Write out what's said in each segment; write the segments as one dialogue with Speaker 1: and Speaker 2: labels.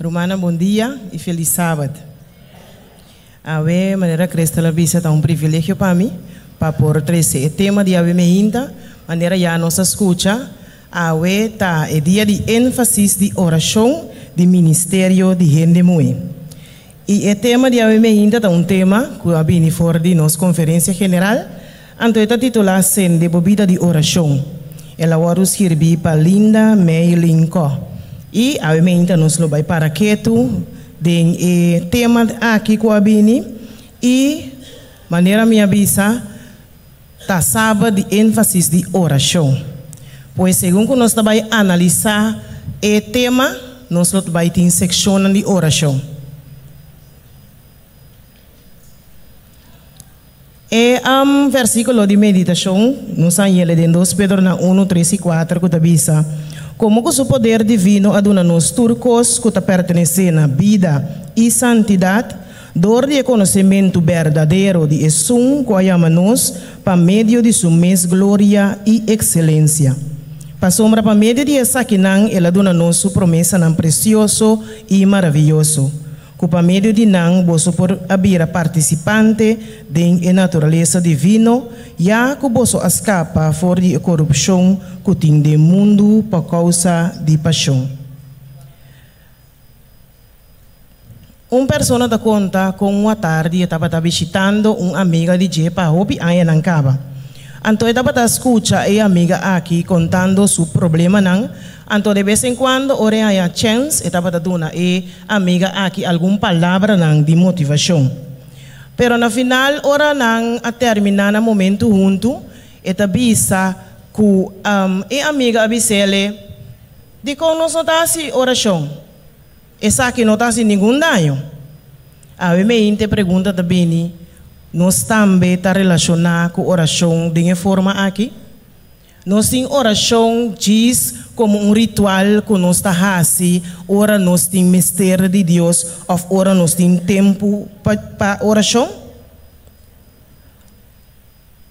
Speaker 1: Rumannan bon dia y feliz sabat. Awe manera Crystal a bisa ta un privilegio pa mi pa por trece e tema di awe meinta. Manera ya nos a scucha, awe ta e dia di enfasis di oracion di ministerio di hende muhe. Y e tema di awe meinta ta un tema cu a bini for di nos conferencia general, anto e ta titula Sende bo bida di oracion. El a wordo skirbi pa Linda May Lin Koh. Y awe meinta nos lo bay para ketu den e tema aki cu a bini y manera mi a bisa ta Sabat di enfasis di oracion. Pues segun cu nos ta bay analisa e tema nos lo ta bay tin seccionnan di oracion. E versiculo di meditacion nos a yele den dos Pedronan unu, tres y cuater cu ta bisa, Como cu su poder divino a duna nos tur cos cu ta pertenece na bida y santidad, dor di e konosementu berdadero di Esun ku a yama nos pa medio di Su mes gloria i ekselensia. Pasobra pa medio di esakinan El a duna nos Su promesanan presioso i maravioso, ku pa medio di nan boso por a bira partisipante den e naturalesa divino, ya ku boso a skapa for di e korupshon ku tin den mundu pa kousa di pashon. Un persona ta konta kon un atardi e tabata bishitando un amiga di dje pa hopi añanan kaba. Anto e tabata skucha e amiga aki kontando su problemanan, anto de bes en kuando ora e haña chèns e tabata duna e amiga aki algun palabranan di motivashon. Pero na final ora nan a terminá nan momentu huntu, e ta bisa ku e amiga a bis'ele, Dikon nos no ta hasi orashon? Esaki no ta hasi ningun daño. Awe meinte pregunta ta bini, Nos tambe ta relashoná ku orashon den e forma aki? Nos tin orashon djis komo un ritual ku nos ta hasi ora nos tin mester di Dios òf ora nos tin tempu pa orashon?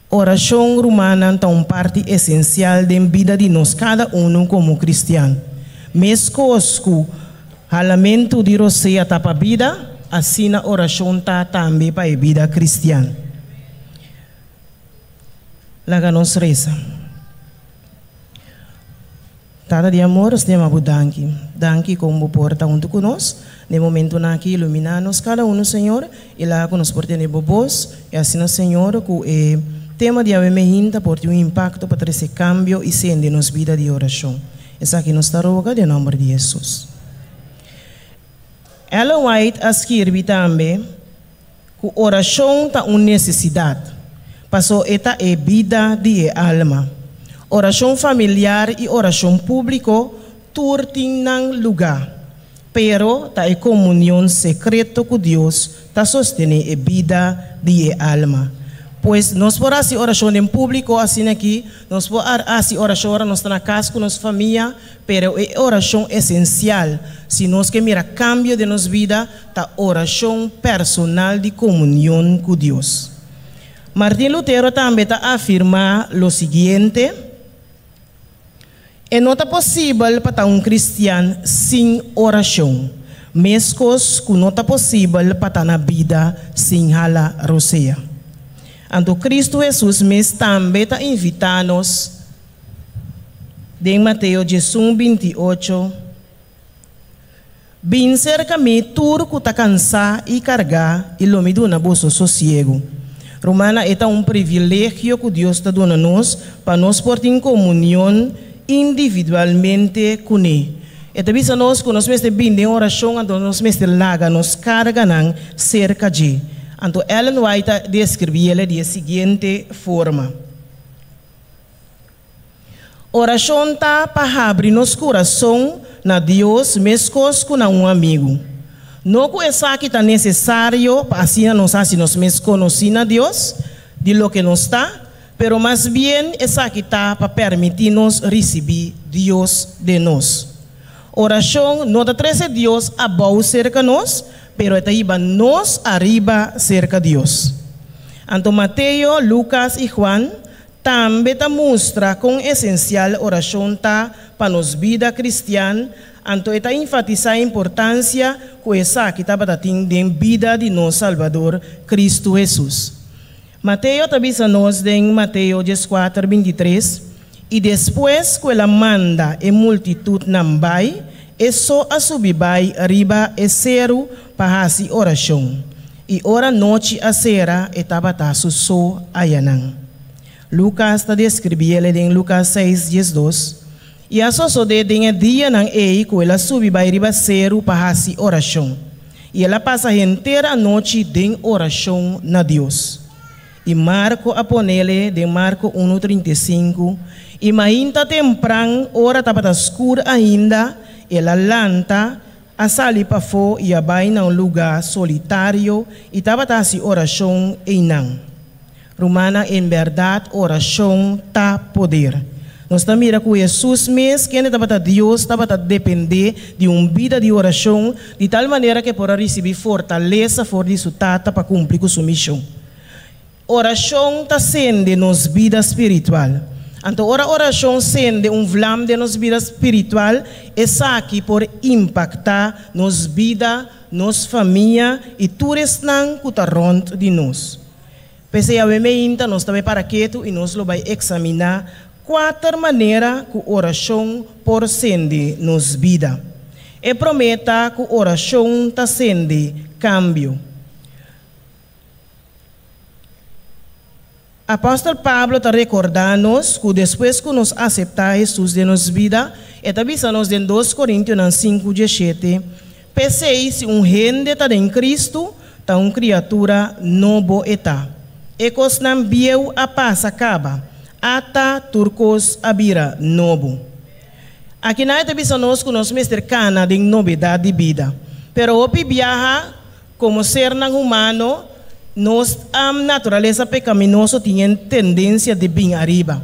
Speaker 1: Orashon, rumannan, ta un parti esensial den bida di nos kada unu komo kristian. Meskos ku halamentu di rosea ta pa bida, asina orashon ta tambe pa e bida kristian. Laga nos resa. Tata di amor, nos ta yama bo danki. Danki kon bo por ta huntu ku nos den momentunan aki. Iluminá nos kada unu, Señor, i laga ku nos por tende bo bos. I asina, Señor, ku e tema di awe mehinta por tin un impakto pa trese kambio i sende nos bida di orashon. Esaki nos ta roga den nòmber di Hesus. Ellen White a skirbi tambe. Ku orashon ta un nesesidat, paso e ta e bida di e alma. Orashon familiar i orashon públiko tur tin nan lugá, pero ta e komunion sekreto ku Dios ta sostené e bida di e alma. Pues, nos por hasi orashon den públiko asina aki, nos por hasi orashon ora nos ta na kas ku nos famia, pero e orashon esensial si nos ke mira kambio den nos bida ta orashon personal di komunion ku Dios. Martin Lutero tambe ta afirmá lo siguiente, E no ta posibel pa ta un kristian sin orashon, meskos ku no ta posibel pa ta na bida sin hala rosea. Anto Kristu Hesus mes tambe ta invitá nos den Mateo diesun 28, Bin serka mi tur ku ta kansá i kargá, i lo mi duna boso sosiegu. Rumannan, e ta un privilegio ku Dios ta duna nos pa nos por tin komunion individualmente kuné. E ta bisa nos ku nos mester bin den orashon, anto nos mester laga nos karganan serka dje. Anto Ellen White ta deskribiel di e siguiente forma. Orashon ta pa habri nos kurason na Dios meskos ku na un amigu. No ku esaki ta nesesario pa asina nos hasi nos mes konosí na Dios di loke nos ta, pero mas bien esaki ta pa permití nos risibí Dios den nos. Orashon no ta trese Dios abou serka nos, pero e ta hiba nos ariba serka Dios. Anto Mateo, Lukas i Juan. Tambe ta mustra kon esensial orashon ta pa nos bida kristian, anto e ta enfatisá e importansia ku esaki tabata tin den bida di nos Salbador, Kristu Hesus. Mateo ta bisa nos den Mateo 14, 23, I despues ku el a manda e multitutnan bai, e so a subi bai riba e seru pa hasi orashon. I ora nochi a sera, e tabata su so ayanan. Lukas ta deskribié den Lukas 6, 12. I a sosodé den e dianan ei ku el a subi bai riba seru pa hasi orashon. I el a pasa henter anochi den orashon na Dios. I Marko a pon'é den Marko 1,35. I mainta tempran, ora tabata skur ainda, el a lanta, a sali pafó i a bai na un lugá solitario i tabata hasi orashon einan. Rumannan, en bèrdat, orashon ta poder. Nos ta mira ku Hesus mes, kende tabata Dios, tabata dependé di un bida di orashon, di tal manera ku e por a risibí fortalesa for di su Tata pa kumpli ku su mishon. Orashon ta sende nos bida spiritual. Anto ora orashon sende un vlam den nos bida spiritual, esaki por impaktá nos bida, nos famia i tur esnan ku ta rònt di nos. P'esei awe meinta nos ta bai para ketu i nos lo bai eksaminá kuater manera ku orashon por sende nos bida. E promé ta ku orashon ta sende kambio. Apòstel Pablo ta rekordá nos ku despues ku nos aseptá Hesus den nos bida, e ta bisa nos den 2 Korintionan 5, 17, P'esei, si un hende ta den Kristu, ta un kriatura nobo e ta. E kosnan bieu a pasa kaba, ata tur kos a bira nobo. Akinan e ta bisa nos ku nos mester kana den nobedat di bida. Pero hopi biaha, komo sernan humano, nos naturalesa pekaminoso tin e tendensia di bin ariba.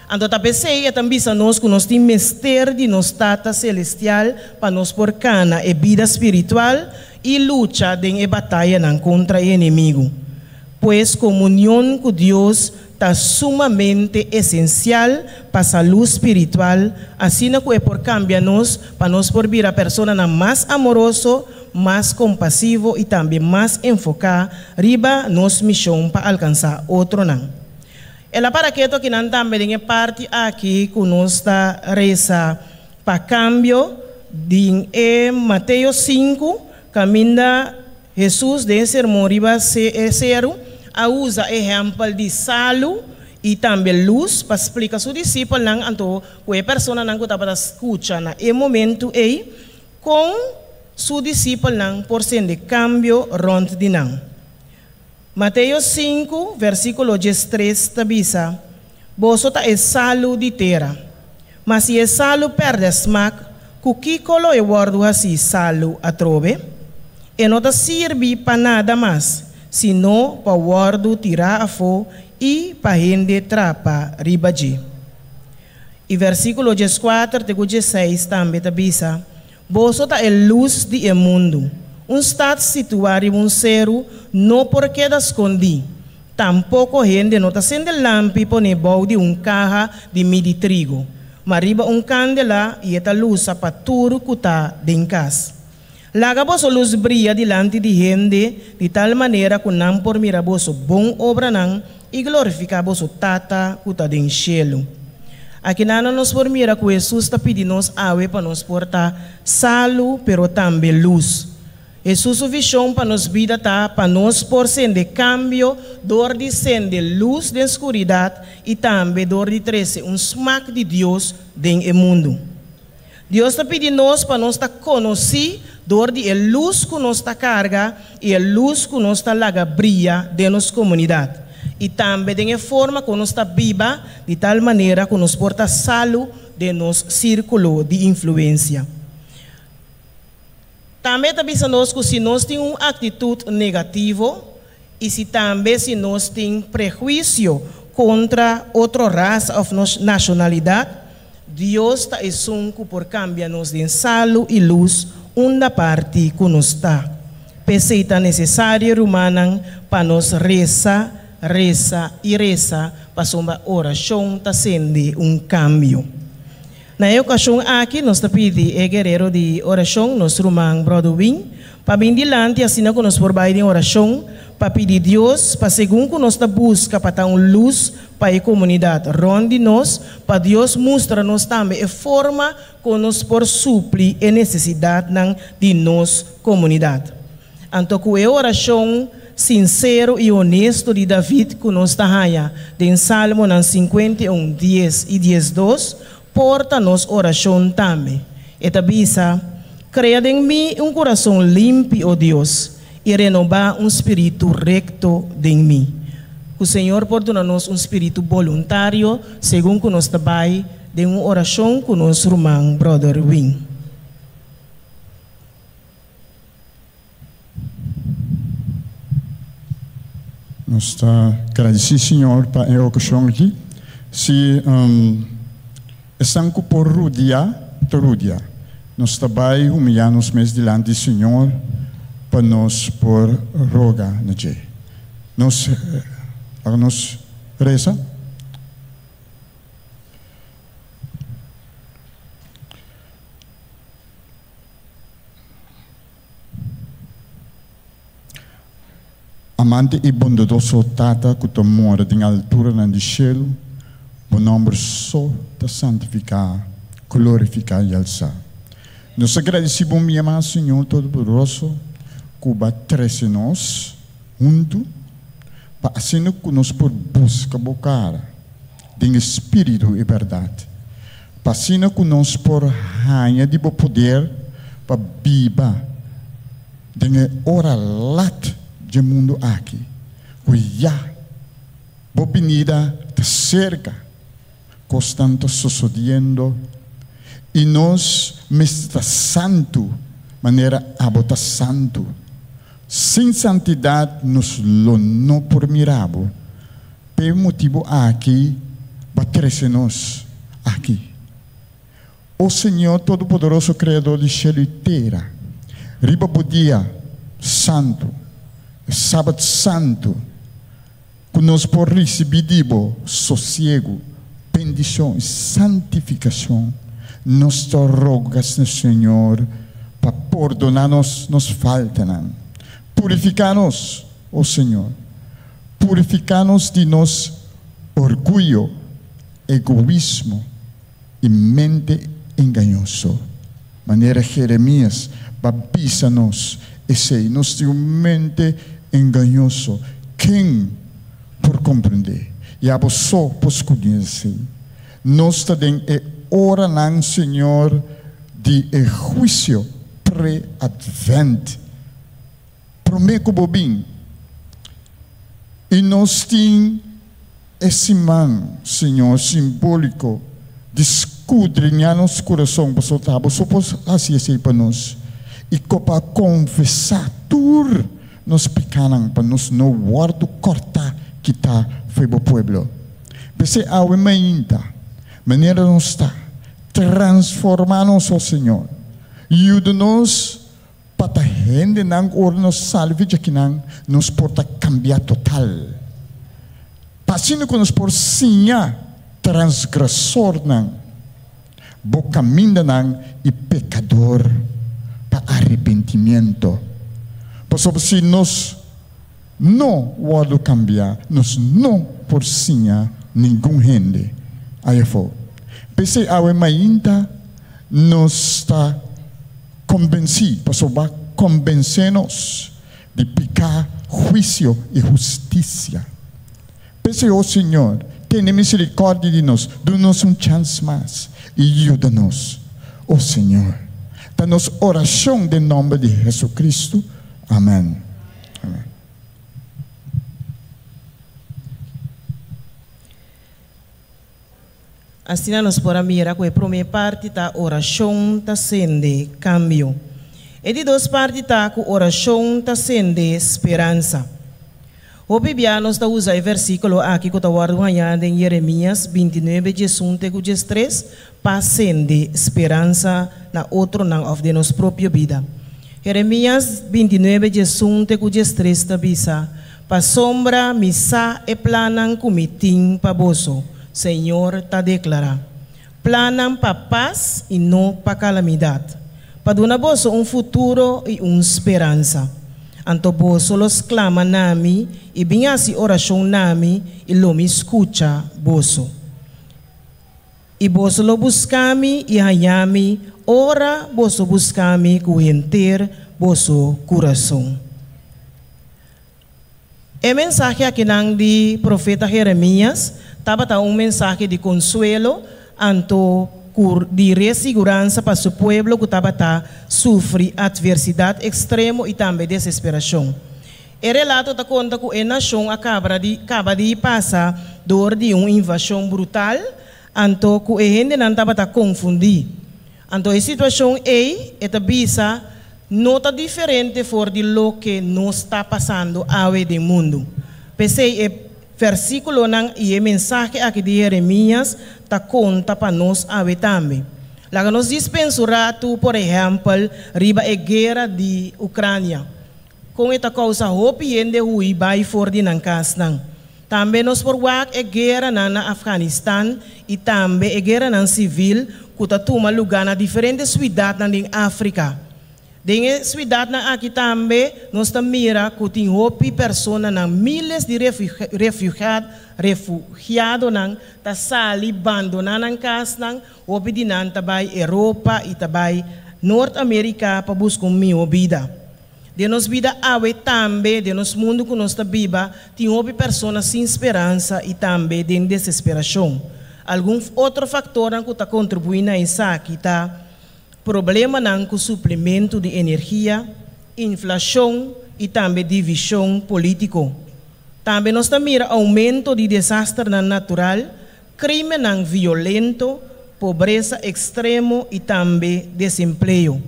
Speaker 1: Anto ta p'esei e ta bisa nos ku nos tin mester di nos Tata Selestial pa nos por kana e bida spiritual i lucha den e batayanan kontra e enemigu. Pues komunion ku Dios ta sumamente esensial pa salú spiritual, asina ku e por kambia nos pa nos por bira personanan mas amoroso, mas kompasivo i tambe mas enfoká riba nos mishon pa alkansá otronan. El a para ketu akinan tambe den e parti aki ku nos ta resa pa kambio den e Mateo 5, kaminda Hesus den sermon riba e seru a usa ehèmpel di salu i tambe lus pa splika su disipelnan anto ku e personanan ku tabata skucha na e momento ei kon su disipelnan por sende kambio rònt di nan. Mateo 5, versíkulo 13 ta bisa, Boso ta e salu di tera. Ma si e salu pèrdè smak, ku kiko lo e wòrdu hasí salu atrobe? E no ta sirbi pa nada mas, sino pa wòrdu tirá afó i pa hende trapa riba dje. I versíkulo 14 te ku 16 tambe ta bisa, Boso ta e lus di e mundu. Un stat situá riba un seru no por keda skondí. Tampoko hende no ta sende lampi pon'é bou di un kaha di midi trigo, ma riba un kandela i e ta lusa pa tur ku ta den kas. Laga boso lus bria dilanti di hende di tal manera ku nan por mira boso bon obranan i glorifiká boso Tata ku ta den shelu. Akinan nos por mira ku Hesus ta pidi nos awe pa nos por ta salu pero tambe lus. Hesus su vishon pa nos bida ta pa nos por sende kambio dor di sende lus den skuridat i tambe dor di trese un smak di Dios den e mundu. Dios ta pidi nos pa nos ta konosí dor di e lus ku nos ta karga i e lus ku nos ta laga bria den nos komunidat i tambe den e forma ku nos ta biba di tal manera ku nos por ta salu den nos sírkulo di influensia. Tambe ta bisa nos ku si nos tin un aktitut negativo i si tambe si nos tin prehuisio kontra otro rasa òf nos nashonalidat, Dios ta esun ku por kambia nos den salu i lus unda parti ku nos ta. P'esei ta nesesario, rumannan, pa nos resa. resa i resa pasobra orashon ta sende un kambio. Na e okashon aki nos ta pidi e guerero di orashon, nos ruman Brother Wing, pa bin dilanti asina ku nos por bai den orashon pa pidi Dios pa segun ku nos ta buska pa ta un lus pa e komunidat rònt di nos, pa Dios mustra nos tambe e forma kon nos por supli e nesesidatnan di nos komunidat. Anto ku e orashon sinsero i honesto di David ku nos ta haña den Salmonan 51, 10 i 12, por ta nos orashon tambe. E ta bisa, Krea den mi un kurason limpi, o Dios, i renobá un spiritu rekto den mi. Ku Señor por duna nos un spiritu boluntario segun ku nos ta bai den un orashon ku nos ruman Brother Wing.
Speaker 2: Nos ta gradisí Señor pa e okashon aki. Si esnan ku por rudia, ta rudia. Nos ta bai humiyá nos mes dilanti di Señor pa nos por roga na dje. Nos, laga nos resa. Amante i bondadoso Tata ku ta mora den alturanan di shelu, bo nòmber so ta santifiká, glorifiká i alsá. Nos ta gradisí bo un bia mas, Señor Todopoderoso, ku bo a trese nos huntu pa asina ku nos por buska bo kara den e spiritu i bèrdat. Pa asina ku nos por haña di bo poder pa biba den e ora lat dje mundu aki, ku ya bo binida ta serka, kosnan ta sosodiendo i nos mester ta santu manera abo ta santu. Sin santidat nos lo no por mira bo. P'e motibu aki Bo a trese nos aki. O Señor Todopoderoso, Kreador di shelu i tera, riba Bo dia santu, e Sabat santu, ku nos por risibí di Bo sosiegu, bendishon i santifikashon, nos ta roga, Señor, pa pordoná nos nos faltanan. Purifiká nos, o Señor. Purifiká nos di nos orguyo, egoismo i mente engañoso. Manera Jeremías ba bisa nos esei, nos tin un mente engañoso. Ken por komprendé? I abo so por skuñé esei. Nos ta den e oranan, Señor, di e huisio pre-Advent. Promé ku bo bin. I nos tin e siman, Señor, simbóliko di skudriñá nos kurason, pasobra ta abo so por hasi esei pa nos, i ku pa konfesá tur nos pikánan pa nos no wòrdu kòrtá kitá fo'i bo pueblo. P'esei awe mainta, manera nos ta, transformá nos, o Señor. Yuda nos Pa ta hendenan ku ora nos sali for djakinan nos por ta kambiá total. Pa asina ku nos por siña transgresornan bo kamindanan i pekador pa arepentimiento. Pasobra si nos no wòrdu kambiá nos no por siña ningun hende ayafó. P'esei awe mainta nos ta Konbensí, pasobra konbensé nos di piká, huisio i hustisia. P'esei, o Señor, tene miserikòrdia di nos, duna nos un chans mas i yuda nos, o Señor. Ta nos orashon den nòmber di Jesucristo. Amèn. Amèn.
Speaker 1: Asina nos por a mira ku e promé parti ta orashon ta sende kambio. E di dos parti ta ku orashon ta sende speransa. Hopi bia nos ta usa e versíkulo aki ku ta wòrdu hañá den Jeremias 29, 11 te ku 13 pa sende speransa na otronan òf den nos propio bida. Jeremias 29, 11 te ku 13 ta bisa. Pasobra mi sa e plannan ku mi tin pa boso, Señor ta deklará. Plannan pa pas i no pa kalamidat, pa duna boso un futuro i un speransa. Anto boso lo sklama na mi i bin hasi orashon na mi, i lo mi skucha boso. I boso lo buska mi i haña mi, ora boso buska mi ku henter boso kurason. E mensahe akinan di profeta Jeremias tabata un mensahe di konsuelo anto ku di resiguransa pa su pueblo ku tabata sufri atversidat ekstremo i tambe desesperashon. E relato ta konta ku e nashon a kaba di kaba di pasa dor di un invashon brutal anto ku e hendenan tabata konfundí. Anto e situashon ei, e ta bisa, no ta diferente for di loke nos ta pasando awe den mundu. P'esei e versíkulonan i e mensahe aki di Jeremias ta konta pa nos awe tambe. Laga nos djis pensa un ratu, por ehèmpel, riba e guera di Ukrania, kon e ta kousa hopi hende hui bai for di nan kasnan. Tambe nos por wak e gueranan na Afganistan i tambe e gueranan sivil ku ta tuma lugá na diferente suidatnan den Afrika. Den e suidatnan aki tambe nos ta mira ku tin hopi personanan, miles di refugiadonan ta sali bandoná nan kasnan, hopi di nan ta bai Europa i ta bai Nort Amerika pa buska un mihó bida. Den nos bida awe tambe, den nos mundu ku nos ta biba, tin hopi persona sin speransa i tambe den desesperashon. Algun otro faktornan ku ta kontribuí na esaki ta problemanan ku suplimentu di energia, inflashon i tambe divishon polítiko. Tambe nos ta mira oumento di desasternan natural, Krímennan violento, pobresa ekstremo i tambe desempleo.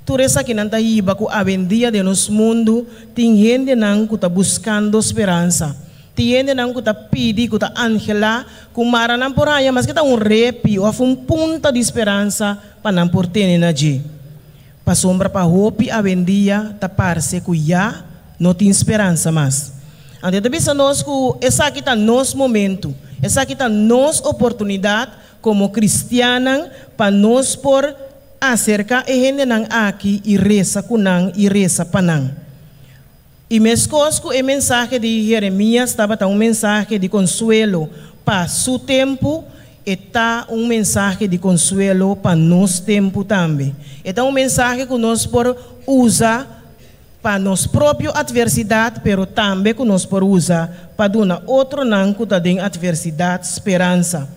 Speaker 1: Tur esakinan ta hiba ku awendia den nos mundu tin hendenan ku ta buskando speransa. Tin hendenan ku ta pidi, ku ta anhelá ku mara nan por haña maske ta un repi òf un punta di speransa pa nan por tene na dje. Pasobra pa hopi awendia ta parse ku ya no tin speransa mas. Anto e ta bisa nos ku esaki ta nos momentu, esaki ta nos oportunidat komo kristiannan pa nos por aserká e hendenan aki i resa ku nan i resa pa nan. I meskos ku e mensahe di Jeremias tabata un mensahe di konsuelo pa su tempu, e ta un mensahe di konsuelo pa nos tempu tambe. E ta un mensahe ku nos por usa pa nos propio atversidat, pero tambe ku nos por usa pa duna otronan ku ta den atversidat speransa.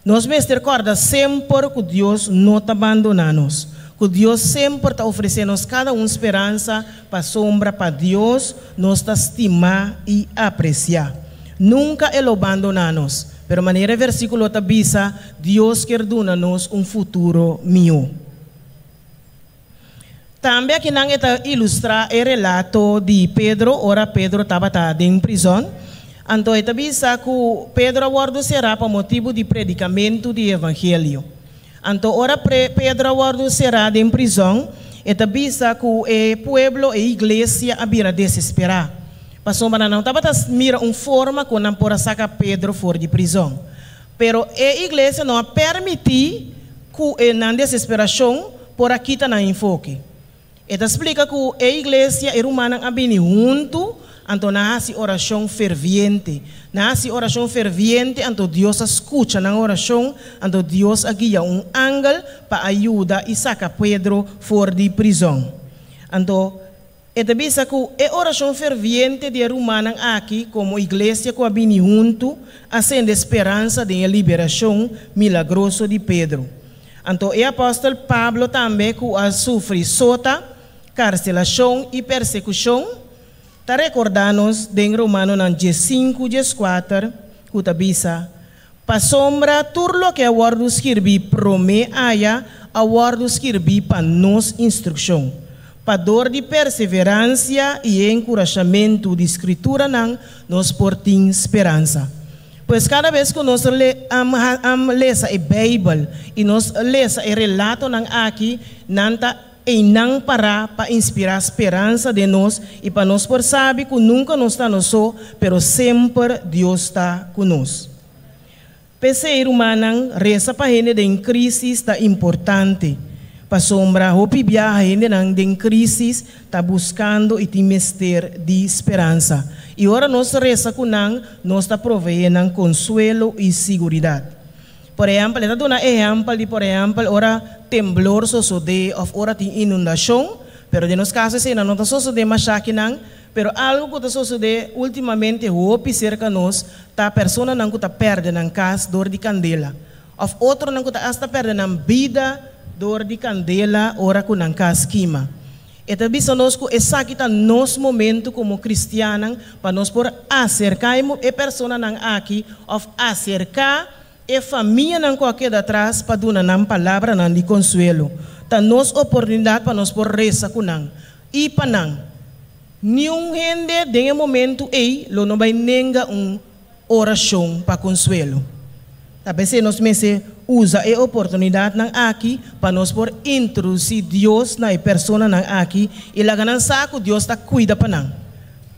Speaker 1: Nos mester kòrda semper ku Dios no ta bandoná nos, ku Dios semper ta ofresé nos kada un speransa pasobra pa Dios nos ta stimá i apresiá. Nunka e lo bandoná nos, pero manera e versíkulo ta bisa, Dios kier duna nos un futuro mihó. Tambe akinan e ta ilustrá e relato di Pedro ora Pedro tabata den prizòn. Anto e ta bisa ku Pedro a wòrdu será pa motibu di predikamentu di evangelio. Anto ora Pedro a wòrdu será den prizòn, e ta bisa ku e pueblo, e iglesia, a bira desesperá, pasobra nan no tabata mira un forma ku nan por a saka Pedro for di prizòn. Pero e iglesia no a permití ku e nan desesperashon por a kita nan enfoke. E ta splika ku e iglesia, e rumannan a bini huntu, anto nan a hasi orashon ferviente. Nan a hasi orashon ferviente, anto Dios a skucha nan orashon, anto Dios a guia un angel pa a yuda i saka Pedro for di prizòn. Anto. E ta bisa ku e orashon ferviente di e rumannan aki komo iglesia ku a bini huntu a sende speransa den e liberashon milagroso di Pedro. Anto e apòstel Pablo tambe ku a sufri sota, karselashon i persekushon, ta rekordá nos den Romanonan diesinku dieskuater ku ta bisa, Pasobra tur loke a wòrdu skirbí promé aya a wòrdu skirbí pa nos instrukshon, pa dor di perseveransia i e enkurashamentu di Skrituranan nos por tin speransa. Pues kada bes ku nos lesa e Beibel i nos lesa e relatonan aki, nan ta. einan pará pa inspirá speransa den nos i pa nos por sabi ku nunka nos ta nos so, pero semper Dios ta ku nos. P'esei, rumannan, resa pa hende den krísis ta importante, pasobra hopi biaha hendenan den krísis ta buskando i tin mester di speransa. I ora nos resa ku nan, nos ta proveé nan konsuelo i siguridat. Por ehèmpel, e ta duna ehèmpel di, por ehèmpel, ora temblor sosodé òf ora tin inundashon, pero den nos kaso eseinan no ta sosodé mashá akinan. Pero algu ku ta sosodé últimamente hopi serka nos ta personanan ku ta pèrdè nan kas dor di kandela òf otronan ku ta asta pèrdè nan bida dor di kandela ora ku nan kas kima. E ta bisa nos ku esaki ta nos momentu komo kristiannan pa nos por aserká e personanan aki òf aserká e famianan ku a keda atras pa duna nan palabranan di konsuelo. Ta nos oportunidat pa nos por resa ku nan i pa nan. Niun hende den e momentu ei lo no bai nenga un orashon pa konsuelo. Ta p'esei nos mester usa e oportunidatnan aki pa nos por introdusí Dios na e personanan aki i laga nan sa ku Dios ta kuida pa nan.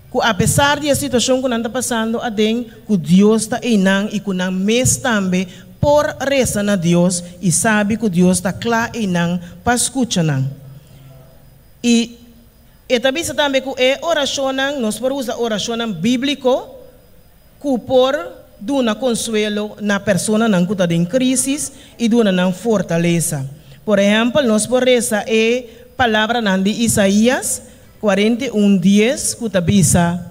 Speaker 1: Ku apesar di e situashon ku nan ta pasando aden, ku Dios ta einan i ku nan mes tambe por resa na Dios i sabi ku Dios ta kla einan pa skucha nan. I e ta bisa tambe ku e orashonnan, nos por usa orashonnan bíbliko ku por duna konsuelo na personanan ku ta den krísis i duna nan fortalesa. Por ehèmpel, nos por resa e palabranan di Isaías 41, 10 ku ta bisa,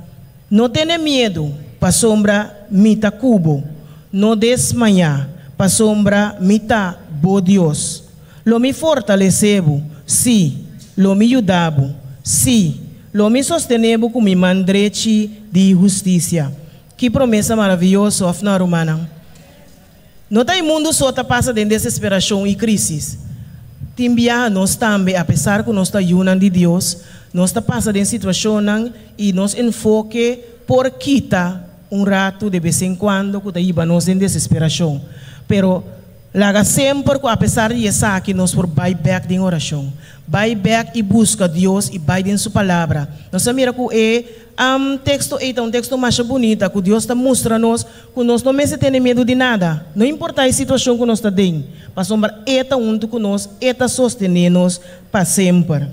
Speaker 1: No tene miedu, pasobra mi ta ku bo, no desmayá, pasobra mi ta bo Dios. Lo mi fortalesé bo, sí, lo mi yuda bo, sí, lo mi sostené bo ku mi man drechi di hustisia. Ki promesa maravioso, òf no, rumannan? No ta e mundu so ta pasa den desesperashon i krísis. Tin biaha nos tambe, apesar ku nos ta yunan di Dios, nos ta pasa den situashonnan i nos enfoke por kita un ratu de bes en kuando ku ta hiba nos den desesperashon. Pero laga semper ku apesar di esaki nos por bai bèk den orashon. Bai bèk i buska Dios i bai den Su Palabra. Nos a mira ku e teksto ei ta un teksto masha bunita ku Dios ta mustra nos ku nos no mester tene miedu di nada, no importá e situashon ku nos ta den, pasobra E ta huntu ku nos, E ta sostené nos pa semper.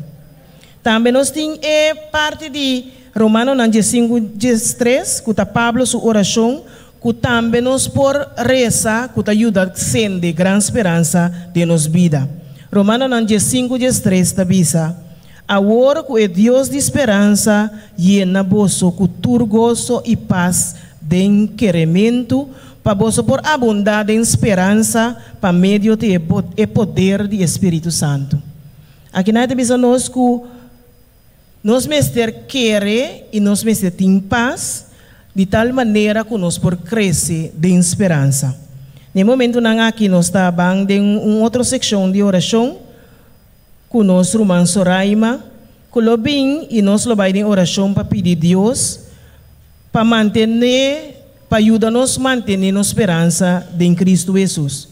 Speaker 1: Tambe nos tin e parti di Romanonan 15 13 ku ta Pablo su orashon ku tambe nos por resa ku ta yuda sende gran speransa den nos bida. Romanonan 15 13 ta bisa, Awor ku e Dios di speransa yena boso ku tur goso i pas den kerementu, pa boso por abundá den speransa pa medio di e poder di e spiritu santu. Akinan e ta bisa nos ku nos mester kere i nos mester tin pas di tal manera ku nos por krese den speransa. Na e momentunan aki nos ta ban den un otro sekshon di orashon ku nos ruman Soraima ku lo bin i nos lo bai den orashon pa pidi Dios pa mantené pa yuda nos mantené nos speransa den Kristu Hesus.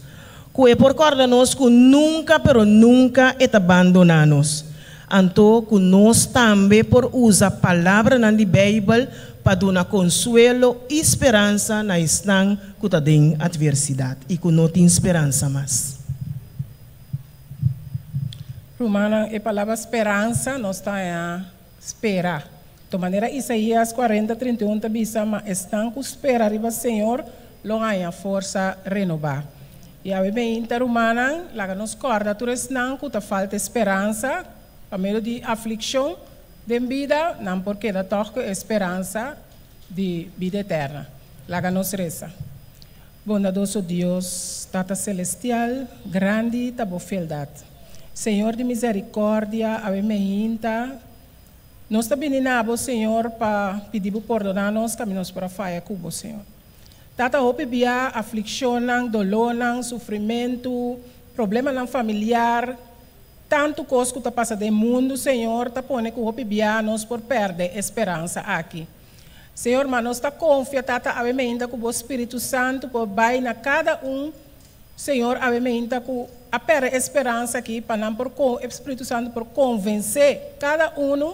Speaker 1: Ku e por kòrda nos ku nunka pero nunka e ta bandoná nos. Anto ku nos tambe por usa palabranan di Beibel pa duna konsuelo i speransa na esnan ku ta den atversidat i ku no tin speransa mas.
Speaker 3: Rumannan, e palabra speransa nos ta haña spera. To manera Isaías 40, 31 ta bisa, Ma esnan ku spera riba Señor lo haña forsa renobá. I awe meinta, rumannan, laga nos kòrda tur esnan ku ta falta e speransa pa medio di aflikshon den bida, nan por keda tòg ku e speransa di bida eterna. Laga nos resa. Bondadoso Dios, Tata Selestial, grandi ta bo fieldat. Señor di misericordia, awe meinta nos ta bini na bo, Señor, pa pidi bo pordona nos kami nos por a faya ku bo, Señor. Tata, hopi bia aflikshonnan, dolónan, sufrimentu, problemanan familiar, tantu kos ku ta pasa den mundu, Señor, ta pone ku hopi bia nos por pèrdè e speransa aki. Señor, ma nos ta konfia, Tata, awe meinta ku bo Spiritu Santu por bai na kada un, Señor, awe meinta ku. a pèrdè e speransa akí pa nan por e Spiritu Santu por konvensé kada unu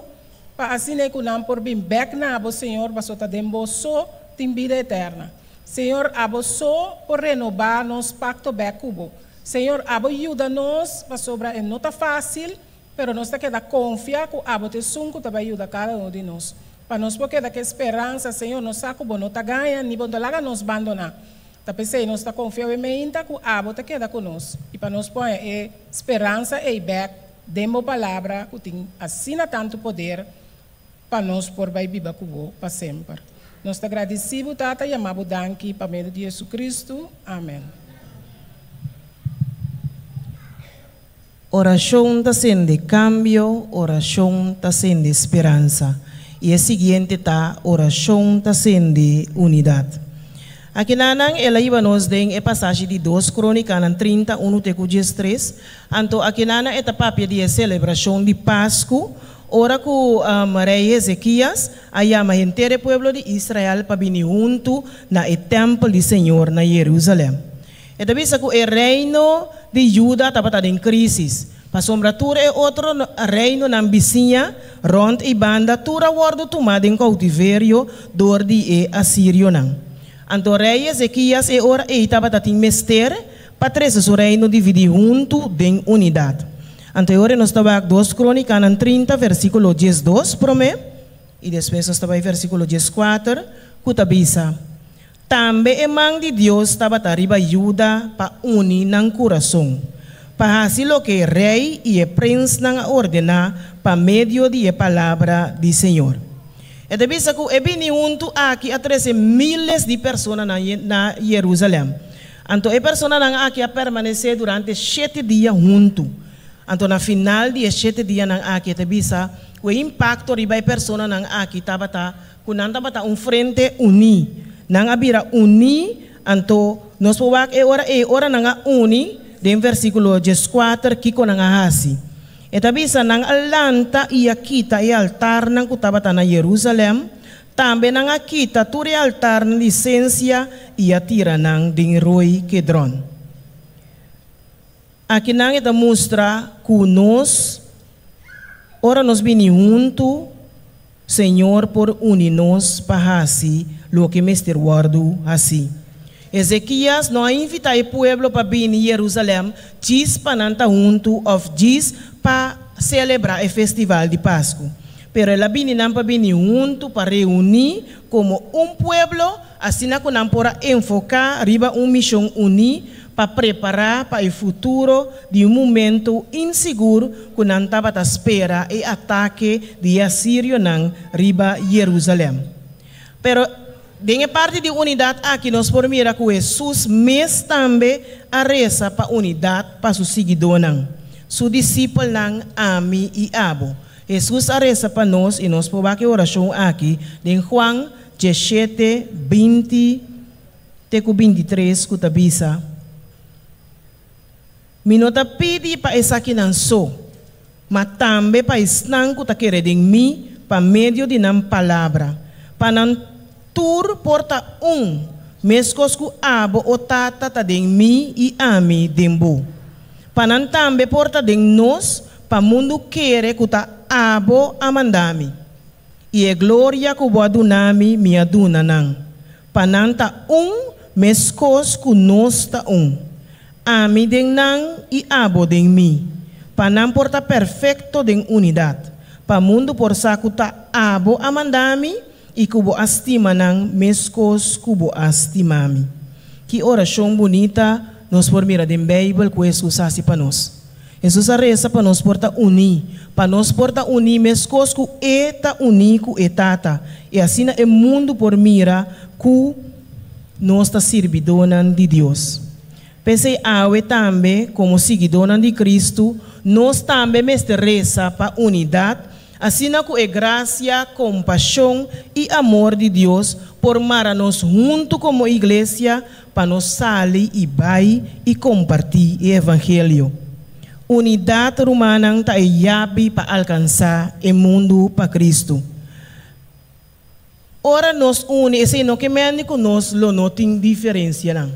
Speaker 3: pa asina ku nan por bin bèk na bo, Señor, pasobra ta den bo so tin bida eterna. Señor, abo so por renobá nos pakto bèk ku bo. Señor, abo yuda nos, pasobra e no ta fásil, pero nos ta keda konfia ku abo ta esun ku ta bai yuda kada unu di nos. Pa nos por keda ku e speransa, Señor, nos sa ku bo no ta gaña ni bo no ta laga nos bandoná. Ta p'esei nos ta konfia awe meinta ku abo ta keda ku nos i pa nos por haña e speransa ei bèk den bo Palabra ku tin asina tantu poder pa nos por bai biba ku bo pa semper. Nos ta gradisí bo, Tata, yama bo danki pa medio di JesuCristu. Amèn.
Speaker 1: Orashon ta sende kambio, orashon ta sende speransa. I e siguiente ta, orashon ta sende unidat. Akinanan el a hiba nos den e pasashi di Dos Krónikanan 30, unu te ku 13. Anto akinanan e ta papia di e selebrashon di Pasku, ora ku Rei Hezekias a yama henter e pueblo di Israel pa bini huntu na e tèmpel di Señor na Yerusalèm. E ta bisa ku e reino di Juda tabata den krísis, pasobra tur e otro reinonan bisiña rònt ei banda tur a wòrdu tumá den koutiverio dor di e asirionan. Anto rei Ezekias e ora ei tabata tin mester pa trese su reino dividí huntu den unidat. Anto e ora nos ta wak Dos Krónikanan 30 versíkulo 12 promé i despues nos ta bai versíkulo 14 ku ta bisa, Tambe e man di Dios tabata riba Juda pa uni nan kurason, pa hasi loke e rei i e prensnan a ordená pa medio di e palabra di Señor. E ta bisa ku e bini huntu aki a trese míles di personanan na Jerusalèm. Anto e personanan aki a permanesé durante shete dia huntu. Anto na final di e shete dianan aki e ta bisa ku e impakto riba e personanan aki tabata Ku nan tabata un frente uní. Nan a bira uní, anto nos por wak e ora ei, ora nan a uni, den versíkulo 14, kiko nan a hasi. E ta bisa, Nan a lanta i a kita e altarnan ku tabata na Jerusalèm, tambe nan a kita tur e altarnan di sensia i a tira nan den roi Kedron. Akinan e ta mustra ku nos, ora nos bini huntu, Señor por uni nos pa hasi loke mester wòrdu hasí. Ezekias no a invitá e pueblo pa bini Jerusalèm djis pa nan ta huntu òf djis pa selebrá e festival di Pasku. Pero el a bini nan pa bini huntu pa reuní komo un pueblo asina ku nan por a enfoká riba un mishon uní pa prepará pa e futuro di un momentu insigur ku nan tabata spera e atake di e asirionan riba Jerusalèm. Pero, den e parti di unidat aki nos por mira ku Hesus mes tambe a resa pa unidat pa su siguidónan, su disipelnan, ami i abo. Hesus a resa pa nos i nos por wak e orashon aki den Juan 17, 20. Te ku 23 ku ta bisa, Mi no ta pidi pa esakinan so, ma tambe pa esnan ku ta kere den mi pa medio di nan palabra, pa nan tur por ta un, meskos ku abo, o Tata, ta den mi i ami den bo, pa nan tambe por ta den nos, pa mundu kere ku ta abo a manda mi. I e gloria ku bo a duna mi, mi a duna nan, pa nan ta un meskos ku nos ta un, ami den nan i abo den mi, pa nan por ta perfekto den unidat, pa mundu por sa ku ta abo a manda mi i ku bo a stima nan meskos ku bo a stima mi. Ki orashon bunita nos por mira den Beibel ku Hesus hasi pa nos! Hesus a resa pa nos por ta uní, pa nos por ta uní meskos ku E ta uní ku e Tata, i asina e mundu por mira ku nos ta sirbidónan di Dios. P'esei awe tambe, komo siguidónan di Kristu, nos tambe mester resa pa unidat, asina ku e grasia, kompashon i amor di Dios por mara nos huntu komo iglesia Pa nos sali i bai i kompartí e evangelio. Unidat, rumannan, ta e yabi pa alkansá e mundu pa Kristu. Ora nos uni, esei no ke mende ku nos lo no tin diferensianan.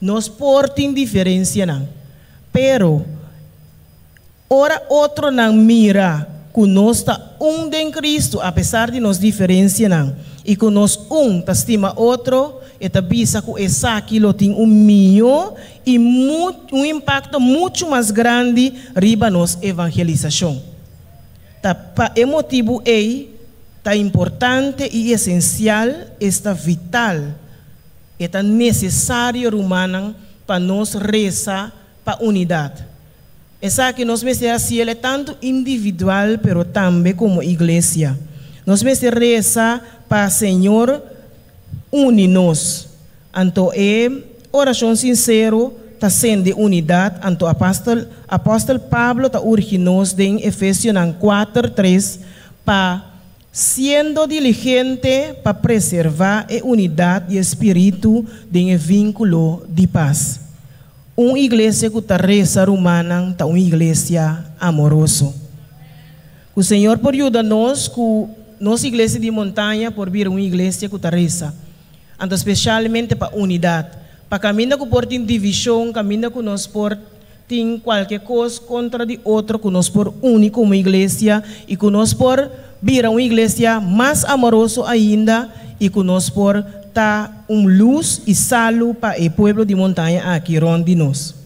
Speaker 1: Nos por tin diferensianan. Pero, ora otronan mira ku nos ta un den Kristu apesar di nos diferensianan i ku nos un ta stima otro, e ta bisa ku esaki lo tin un mihó i un impakto muchu mas grandi riba nos evangelisashon. Ta pa e motibu ei ta importante i esensial, esta vital, e ta nesesario rumannan pa nos resa pa unidat. Esaki nos mester hasiel e tantu individual pero tambe komo iglesia. Nos mester resa pa Señor uni nos. Anto e orashon sinsero ta sende unidat, anto apastel apòstel Pablo ta urgi nos den Efesionan kuater, tres pa siendo diligente pa preservá e unidat di e spiritu den e vínkulo di pas. Un iglesia ku ta resa rumannan ta un iglesia amoroso. Ku Señor por yuda nos ku nos iglesia di Montaña por bira un iglesia ku ta resa. Anto spesialmente pa unidat. Pa kaminda ku por tin divishon, kaminda ku nos por tin kualke kos kontra di otro ku nos por uni komo iglesia i ku nos por bira un iglesia mas amoroso ainda i ku nos por ta un lus i salu pa e pueblo di Montaña aki rònt di nos.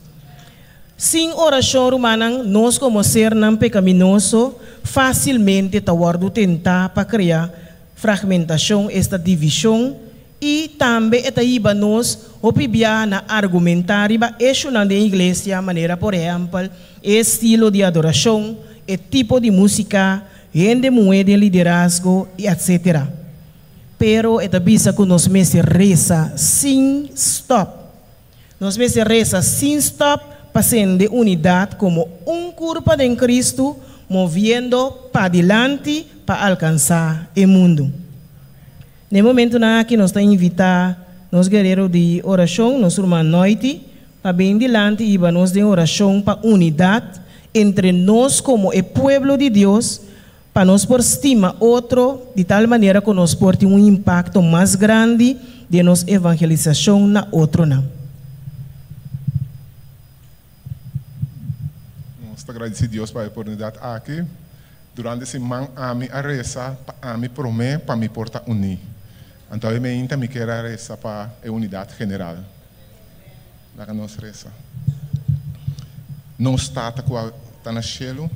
Speaker 1: Sin orashon, rumannan, nos komo sernan pekaminoso fásilmente ta wòrdu tentá pa krea Fragmentashon, esta divishon, i tambe e ta hiba nos hopi bia na argumentá riba eshunan den iglesia, manera por ehèmpel e estilo di adorashon, e tipo di músika, hende muhé den liderazgo, i etsetera. Pero e ta bisa ku nos mester resa sin stòp. Nos mester resa sin stòp pa sende unidat komo un kurpa den Kristu, moviendo padilanti pa alkansá e mundu. Na e momentunan aki nos ta invitá nos guerero di orashon, nos ruman Noiti, pa bin dilanti i hiba nos den orashon pa unidat entre nos komo e pueblo di Dios, pa nos por stima otro di tal manera ku nos por tin un impakto mas grandi den nos evangelisashon na otronan.
Speaker 4: Nos ta gradisí Dios pa e oportunidat aki. Durante siman ami a resa pa ami promé pa mi por ta uní. Anto awe meinta mi kier a resa pa e unidat general. Laga nos resa. Nos Tata ku ta na shelu,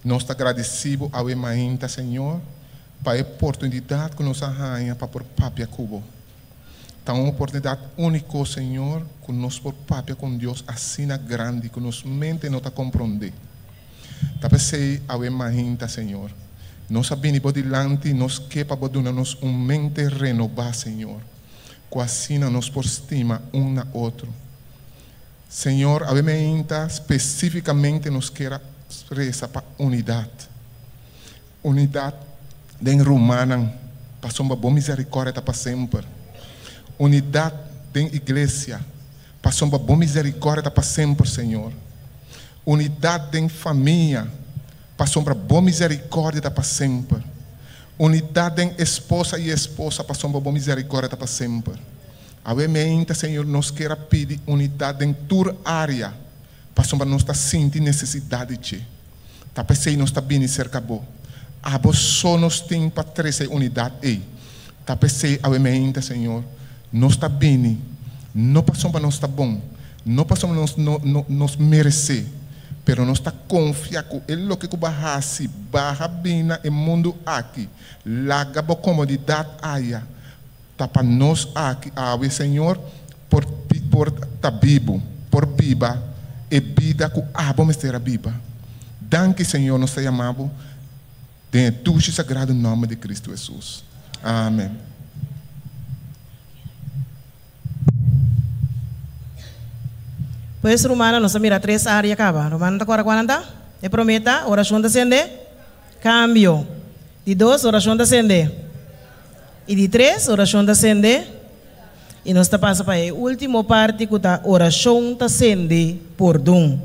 Speaker 4: nos ta gradisí bo awe mainta, Señor, pa e oportunidat ku nos a haña pa por papia ku bo. Ta un oportunidat úniko, Señor, ku nos por papia ku un Dios asina grandi ku nos mente no ta komprondé. Ta p'esei awe mainta, Señor, nos a bini bo dilanti, nos ke pa bo duna nos un mente renobá, Señor, ku asina nos por stima un na otro. Señor, awe meinta spesífikamente nos kier a resa pa unidat. Unidat den rumannan, pasobra bo miserikòrdia ta pa semper. Unidat den iglesia, pasobra bo miserikòrdia ta pa semper, Señor. Unidat den famia, pasobra bo miserikòrdia ta pa semper. Unidat den esposa i esposa, pasobra bo miserikòrdia ta pa semper. Awe meinta, Señor, nos kier a pidi unidat den tur área, pasobra nos ta sinti nesesidat di dje. Ta p'esei nos ta bini serka Bo. Abo so nos tin pa trese e unidat ei. Ta p'esei awe meinta, Señor, nos ta bini, no pasobra nos ta bon, no pasobra nos no no nos meresé, pero nos ta konfia ku e loke ku Bo a hasi baha bini na e mundu aki, laga Bo komodidat aya, Ta pa nos aki awe, Señor, por por ta bibu, por biba e bida ku Abo mester a biba. Danki, Señor, nos ta yama Bo den e dushi sagrado nòmber di Kristu Hesus. Amen.
Speaker 1: Pues, rumannan, nos a mira tres área kaba. Rumannan ta kòrda kua nan ta? E promé ta, orashon ta sende kambio. Di dos, orashon ta sende. I di tres, orashon ta sende. I nos ta pasa pa e último parti ku ta orashon ta sende pordon.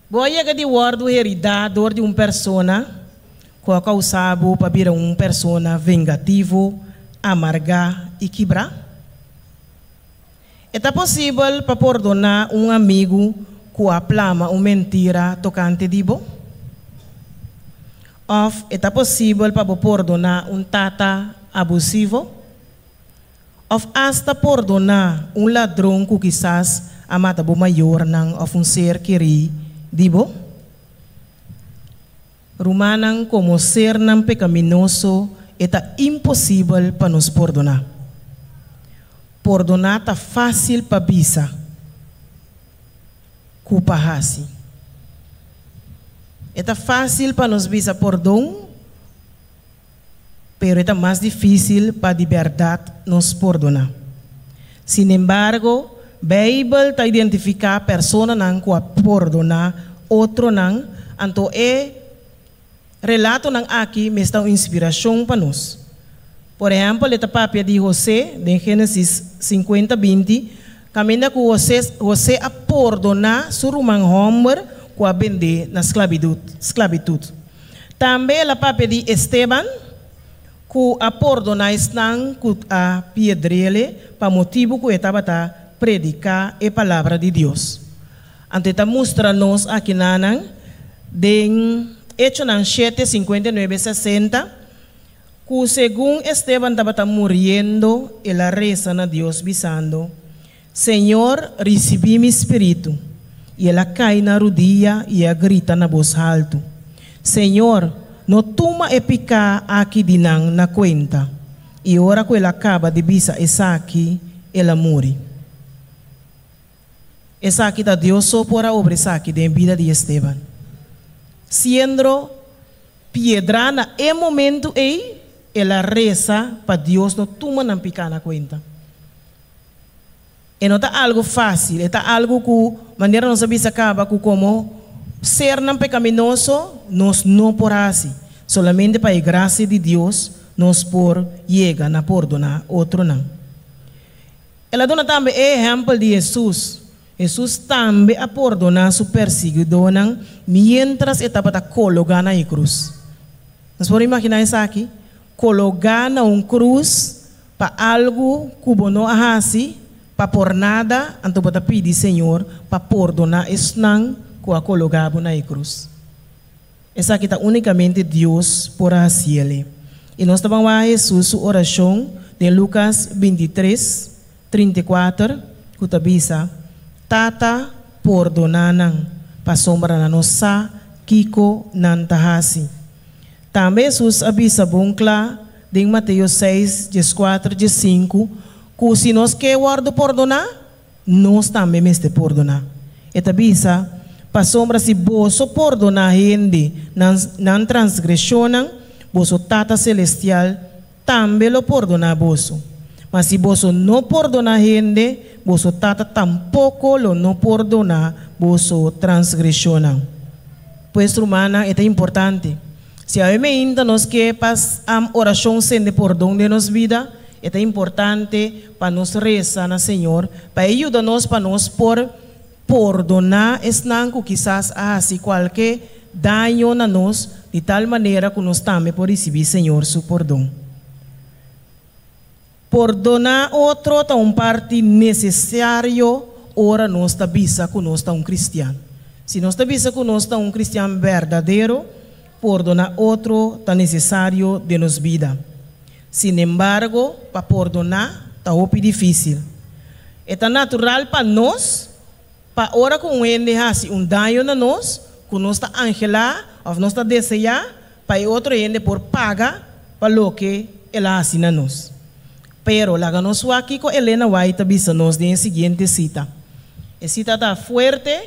Speaker 1: Bo a yega di wòrdu heridá dor di un persona ku a kousá bo pa bira un persona vengativo, amargá i kibrá? E ta posibel pa pordoná un amigu ku a plama un mentira tokante di bo? Òf e ta posibel pa bo pordoná un tata abusivo? Òf asta pordoná un ladron ku kisas a mata bo mayornan òf un ser kerí di bo? Rumannan, komo sernan pekaminoso e ta imposibel pa nos pordoná. Pordoná ta fásil pa bisa ku pa hasi. E ta fásil pa nos bisa pordon, pero e ta mas difísil pa di bèrdat nos pordoná. Sinembargo, Beibel ta identifiká personanan ku a pordoná otronan, anto e relatonan aki mes ta un inspirashon pa nos. Por ehèmpel, e ta papia di Hosé den Génesis sinkuenta binti, kaminda ku Hosé Hosé a pordoná su ruman hòmber ku a bend'é na sklabitut. Tambe el a papia di Esteban, ku a pordoná esnan ku a piedr'ele pa motibu ku e tabata prediká e palabra di Dios. Anto e ta mustra nos akinanan den Echonan shete, 59, 60, ku segun Esteban tabata muriendo el a resa na Dios bisando, Señor, risibí mi spiritu. I el a kai na rudia i a grita na bos haltu, Señor, no tuma e piká aki di nan na kuenta. I ora ku el a kaba di bisa esaki, el a muri. Esaki ta Dios so por a obra esaki den bida di Esteban. Siendro piedrá na e momentu ei, el a resa pa Dios no tuma nan piká na kuenta. E no ta algu fásil, e ta algu ku, manera nos a bisa kaba, ku komo sernan pekaminoso nos no por hasi. Solamente pa e grasia di Dios nos por yega na pordoná otronan. El a duna tambe e ehèmpel di Hesus. Hesus tambe a pordoná su persiguidónan miéntras e tabata kologá na e krus. Nos por imaginá esaki? Kologá na un krus Pa algu ku bo no a hasi, pa por nada, anto bo ta pidi Señor pa pordoná esnan ku a kologá bo na e krus. Esaki ta únikamente Dios por a hasiel. I nos ta ban wak Hesus su orashon den Lukas 23, 34, ku ta bisa, Tata, pordoná nan, pasobra nan no sa kiko nan ta hasi. Tambe Hesus a bisa bon kla den Mateo seis, 14, 15, ku si nos ke wòrdu pordoná, nos tambe mester pordoná. E ta bisa, Pasobra si boso pordoná hende nan nan transgreshonnan, boso Tata selestial tambe lo pordoná boso. Ma si boso no pordoná hende, boso Tata tampoko lo no pordoná boso transgreshonnan. Pues, rumannan, e ta importante. Si awe meinta nos ke pa orashon sende pordon den nos bida, e ta importante pa nos resa na Señor pa e yuda nos pa nos por pordoná esnan ku kisas a hasi kualke daño na nos, di tal manera ku nos tambe por risibí Señor su pordon. Pordoná otro ta un parti nesesario ora nos ta bisa ku nos ta un kristian. Si nos ta bisa ku nos ta un kristian berdadero, pordoná otro ta nesesario den nos bida. Sinembargo, pa pordoná ta hopi difísil. E ta natural pa nos pa ora ku un hende hasi un daño na nos, ku nos ta anhelá òf nos ta deseá pa e otro hende por paga pa loke el a hasi na nos. Pero, laga nos wak kiko Elena White ta bisa nos den e siguiente sita. E sita ta fuerte,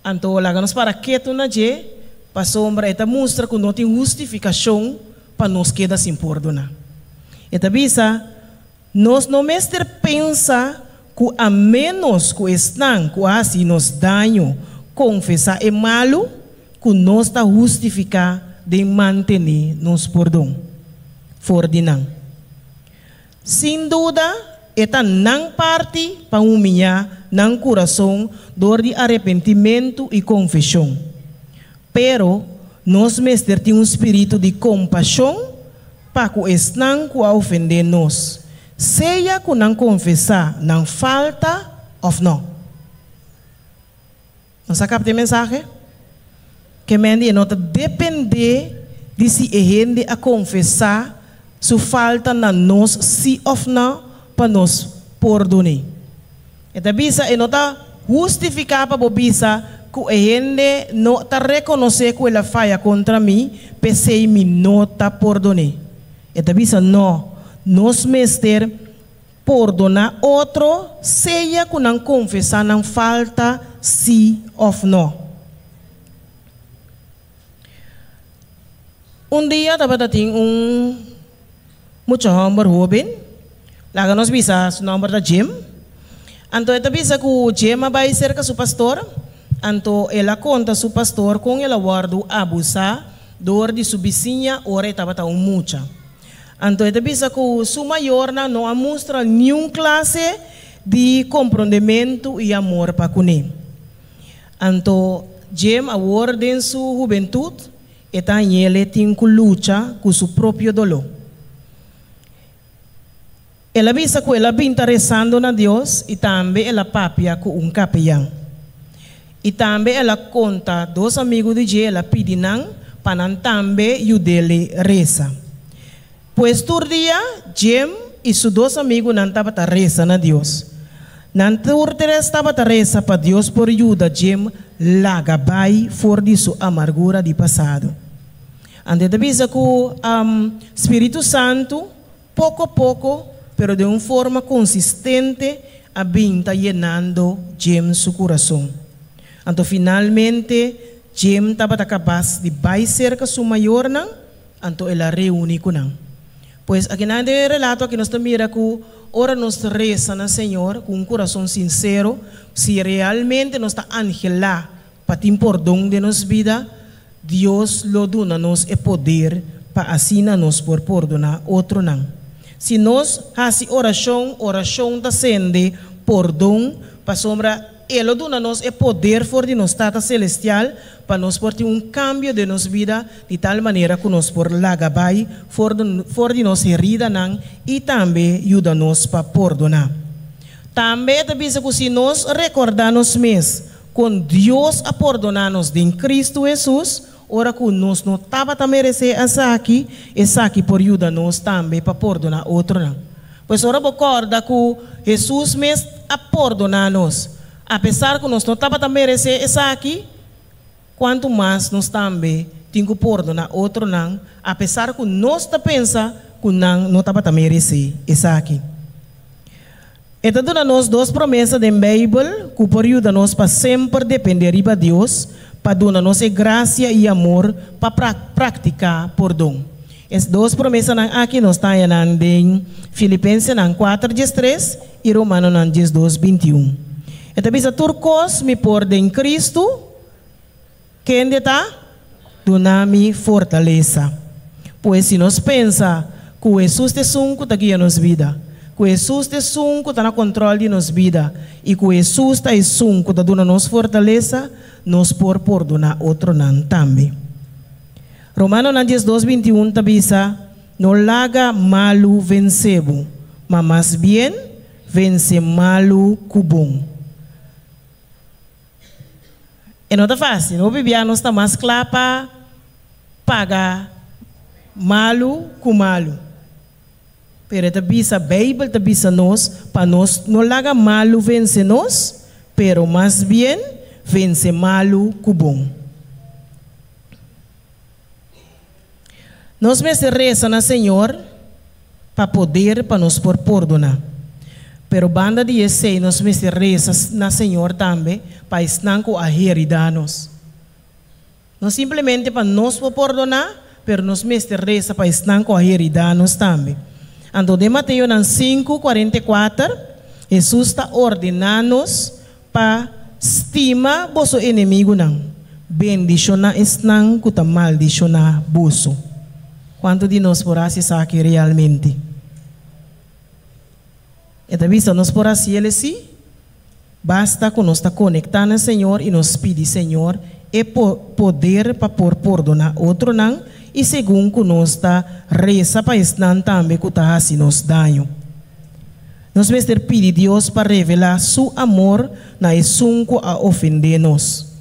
Speaker 1: anto laga nos para ketu na dje, pasobra e ta mustra ku no tin hustifikashon pa nos keda sin pordoná. E ta bisa, Nos no mester pensa ku a ménos ku esnan ku a hasi nos daño konfesá e malu, ku nos ta hustifiká den mantené nos pordon for di nan. Sin duda, e ta nan parti pa humiyá nan kurason dor di arepentimentu i konfeshon. Pero, nos mester tin un spiritu di kompashon pa ku esnan ku a ofendé nos. Sea ku nan konfesá nan falta òf nò. Nos a kapta e mensahe? Ke men di e no ta dependé di si e hende a konfesá su falta na nos sí òf nò pa nos pordon'é. E ta bisa e no ta hustifiká pa bo bisa ku e hende no ta rekonosé ku el a faya kontra mi, p'esei mi no ta pordon'é. E ta bisa nò, nos mester Pordoná otro sea ku nan konfesá nan falta sí òf nò. Un dia tabata tin un mucha hòmber hóben, laga nos bisa su nòmber ta Jim. Anto e ta bisa ku Jim a bai serka su pastor, anto el a konta su pastor kon el a wòrdu abusá dor di su bisiña ora e tabata un mucha. Anto e ta bisa ku su mayornan no a mustra niun klase di komprondementu i amor pa kuné. Anto Jim awor den su hubentut e ta hañ'el tin ku lucha ku su propio doló. El a bisa ku el a bin ta resando na Dios i tambe el a papia ku un kapeyan. I tambe el a konta dos amigu di dje, el a pidi nan pa nan tambe yud'el resa. Pues tur dia Jim i su dos amigunan tabata resa na Dios. Nan tur tres tabata resa pa Dios por yuda Jim laga bai for di su amargura di pasado. Anto e ta bisa ku Spiritu Santu Poko poko, pero den un forma konsistente, a bin ta yenando Jim su kurason. Anto finalmente Jim tabata kapas di bai serka su mayornan, anto el a reuní ku nan. Pues akinan den e relato aki nos ta mira ku ora nos resa na Señor ku un kurason sinsero, si realmente nos ta anhelá pa tin pordon den nos bida, Dios lo duna nos e poder pa asina nos por pordoná otronan. Si nos hasi orashon, orashon ta sende pordon, pasobra E lo duna nos e poder for di nos Tata Selestial pa nos por tin un kambio den nos bida di tal manera ku nos por laga bai for for di nos heridanan i tambe yuda nos pa pordoná. Tambe e ta bisa ku si nos rekordá nos mes Kon Dios a pordoná nos den Kristu Hesus ora ku nos no tabata meresé esaki, esaki por yuda nos tambe pa pordoná otronan. Pues ora bo kòrda ku Hesus mes a pordoná nos, apesar ku nos no tabata meresé esaki, kuantu mas nos tambe tin ku pordoná otronan apesar ku nos ta pensa ku nan no tabata meresé esaki. E ta duna nos dos promesa den Beibel ku por yuda nos pa semper dependé riba Dios pa duna nos e grasia i amor pa praktiká pordon. E dos promesanan aki nos ta haña nan den Filipensenan kuater diestres i Romanonan 12, 21. E ta bisa, Tur kos mi por den Kristu, kende ta duna mi fortalesa. Pues si nos pensa ku Hesus ta esun ku ta guia nos bida, ku Hesus ta esun ku ta na kontròl di nos bida i ku Hesus ta esun ku ta duna nos fortalesa, nos por pordoná otronan tambe. Romanonan 12, 21 ta bisa, No laga malu vensé bo, ma mas bien vense malu ku bon. E no ta fácil. Hopi bia nos ta mas kla pa paga malu ku malu. Pero e ta bisa, Beibel ta bisa nos pa nos no laga malu vense nos, pero mas bien vense malu ku bon. Nos mester resa na Señor pa poder pa nos por pordoná. Pero banda di esei nos mester resa na Señor tambe pa esnan ku a heridá nos. No simplemente pa nos por pordoná, pero nos mester resa pa esnan ku a heridá nos tambe. Anto den Mateonan sinku, 44, Hesus ta ordená nos Pa stima boso enemigunan, bendishoná esnan ku ta maldishoná boso. Kuantu di nos por hasi esaki realmente? E ta bisa nos por hasi el esí, basta ku nos ta konektá na Señor i nos pidi Señor e poder pa por pordoná otronan i segun ku nos ta resa pa esnan tambe ku ta hasi nos daño. Nos mester pidi Dios pa revelá Su amor na esun ku a ofendé nos,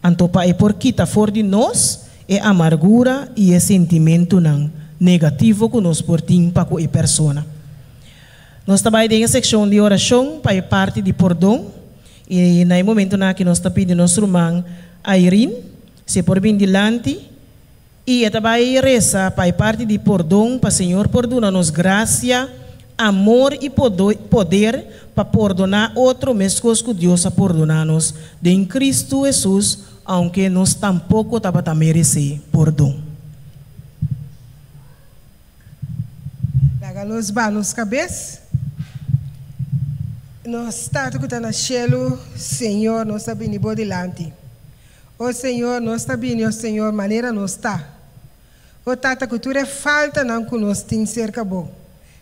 Speaker 1: anto pa E por kita for di nos e amargura i e sentimentunan negativo ku nos por tin pa ku e persona. Nos ta bai den e sekshon di orashon pa e parti di pordon, i na e momentunan aki nos ta pidi nos ruman Irene si e por bin dilanti. I e ta bai resa pa e parti di pordon pa Señor por duna nos gracia, amor i poder pa pordoná otro meskos ku Dios a pordoná nos den Cristo Hesus aunke nos tampoko tabata meresé pordon.
Speaker 5: Laga nos ba nos kabes. Nos Tata ku ta na shelu, Señor, nos ta bini bo dilanti. O Señor, nos ta bini, o Señor, manera nos ta. O Tata, ku tur e faltanan ku nos tin serka Bo,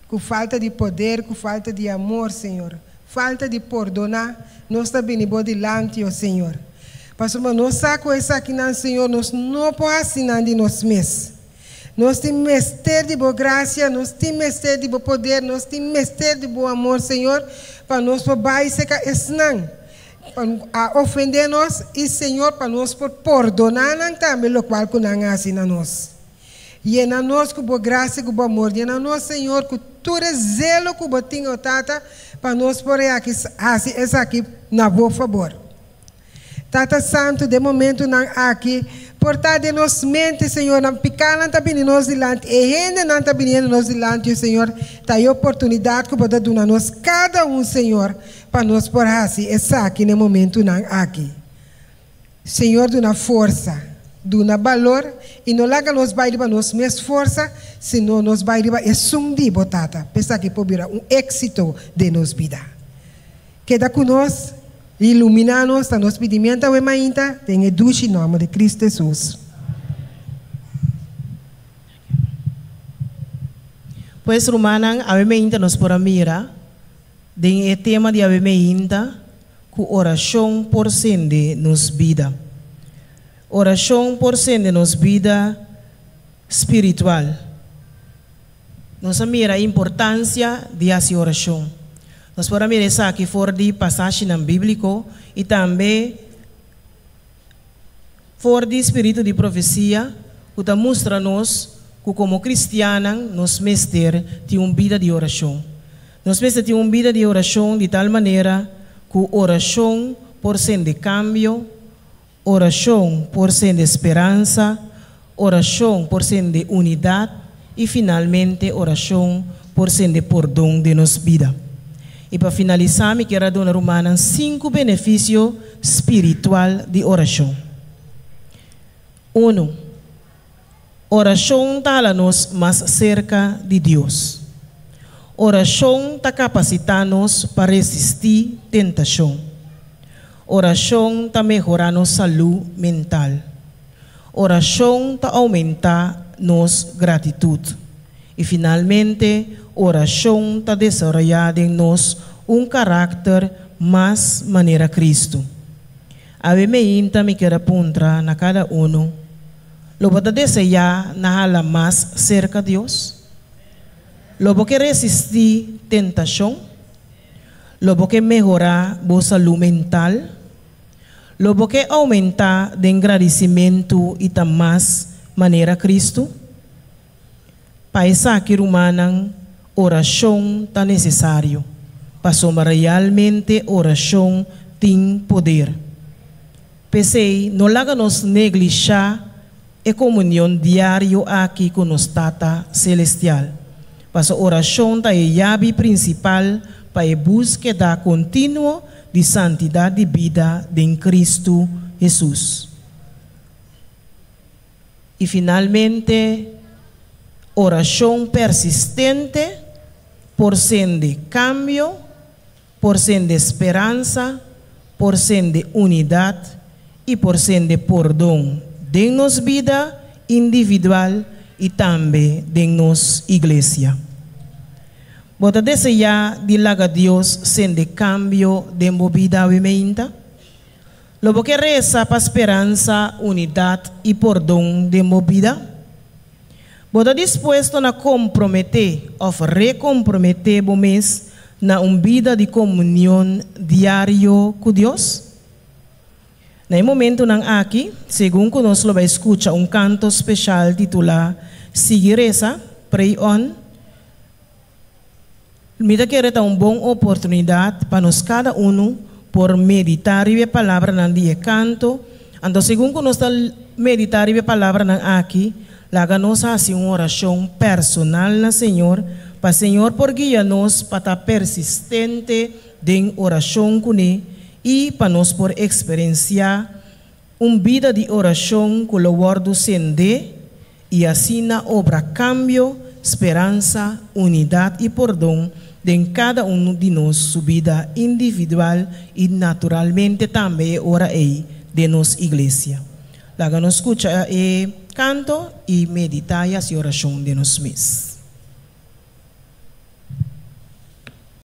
Speaker 5: ku falta di poder, ku falta di amor, Señor, falta di pordoná, nos ta bini Bo dilanti, o Señor. Pasobra nos sa ku esakinan, Señor, nos no por hasi nan di nos mes. Nos tin mester di Bo grasia, nos tin mester di Bo poder, nos tin mester di Bo amor, Señor, pa nos por bai serka esnan Pa a ofendé nos, i Señor, pa nos por pordoná nan tambe lokual ku nan a hasi na nos. Yena nos ku Bo grasia i ku Bo amor. Yena nos, Señor, ku tur e zelo ku Bo tin, o Tata, pa nos por hasi esaki na Bo fabor. Tata Santu, den momentunan aki, por ta den nos mente, Señor, nan pikánan ta bini nos dilanti, e hendenan ta biniendo nos dilanti, o Señor, ta e oportunidat ku Bo ta duna nos kada un, Señor, Pa nos por hasi esaki na e momentunan aki. Señor duna forsa, duna balor i no laga nos bai riba nos mes forsa, sino nos bai riba esun di bo Tata, pa esaki por bira un éksito den nos bida. Keda ku nos, iluminá nos, ta nos pidimiento awe mainta, den e dushi nòmber di Cristo Hesus.
Speaker 1: Pues rumannan, awe mainta nos por a mira Den e tema di awe meinta ku orashon por sende nos bida. Orashon por sende nos bida spiritual. Nos a mira e importansia di hasi orashon. Nos por a mira esaki for di pasashinan bíbliko i tambe for di spiritu di profesia ku ta mustra nos ku komo kristiannan nos mester tin un bida di orashon. Nos mester tin un bida di orashon di tal manera ku orashon por sende kambio, orashon por sende speransa, orashon por sende unidat i finalmente orashon por sende pordon den nos bida. I pa finalisá mi kier a duna rumannan sinku benefisio spiritual di orashon. Unu, orashon ta hala nos mas serka di Dios. Orashon ta kapasitá nos pa resistí tentashon. Orashon ta mehorá nos salú mental. Orashon ta oumentá nos gratitut. I finalmente, orashon ta desaroyá den nos un karakter mas manera Kristu. Awe meinta mi kier a puntra na kada unu, Lo bo ta deseá na hala mas serka Dios? Lo bo ke resistí tentashon? Lo bo ke mehorá bo salú mental? Lo bo ke oumentá den gradisimentu i ta mas manera Kristu? Pa esaki, rumannan, orashon ta nesesario, pasobra realmente orashon tin poder. P'esei, no laga nos neglishá e komunion diario aki ku nos Tata Selestial, pasobra orashon ta e yabi prinsipal pa e búskeda kontinuo di santidat di bida den Kristu Hesus. I finalmente, orashon persistente por sende kambio, por sende speransa, por sende unidat i por sende pordon den nos bida individual i tambe den nos iglesia. Bo ta deseá di laga Dios sende kambio den bo bida awe meinta? Lo bo ke resa pa speransa, unidat i pordon den bo bida? Bo ta dispuesto na komprometé òf rekomprometé bo mes na un bida di komunion diario ku Dios? Na e momentonan aki, segun ku nos lo bai skucha un kanto spesial titulá Sigui Resa, Pray On, mi ta kere ta un bon oportunidat pa nos kada unu por meditá riba e palabranan di e kanto. Anto segun ku nos ta meditá riba e palabranan aki, laga nos hasi un orashon personal na Señor pa Señor por guia nos pa ta persistente den orashon kuné i pa nos por eksperensiá un bida di orashon ku lo wòrdu sendé i asina obra kambio, speransa, unidat i pordon den kada un di nos su bida individual i naturalmente tambe e ora ei den nos iglesia. Laga nos skucha e kanto i meditá i hasi orashon den nos mes.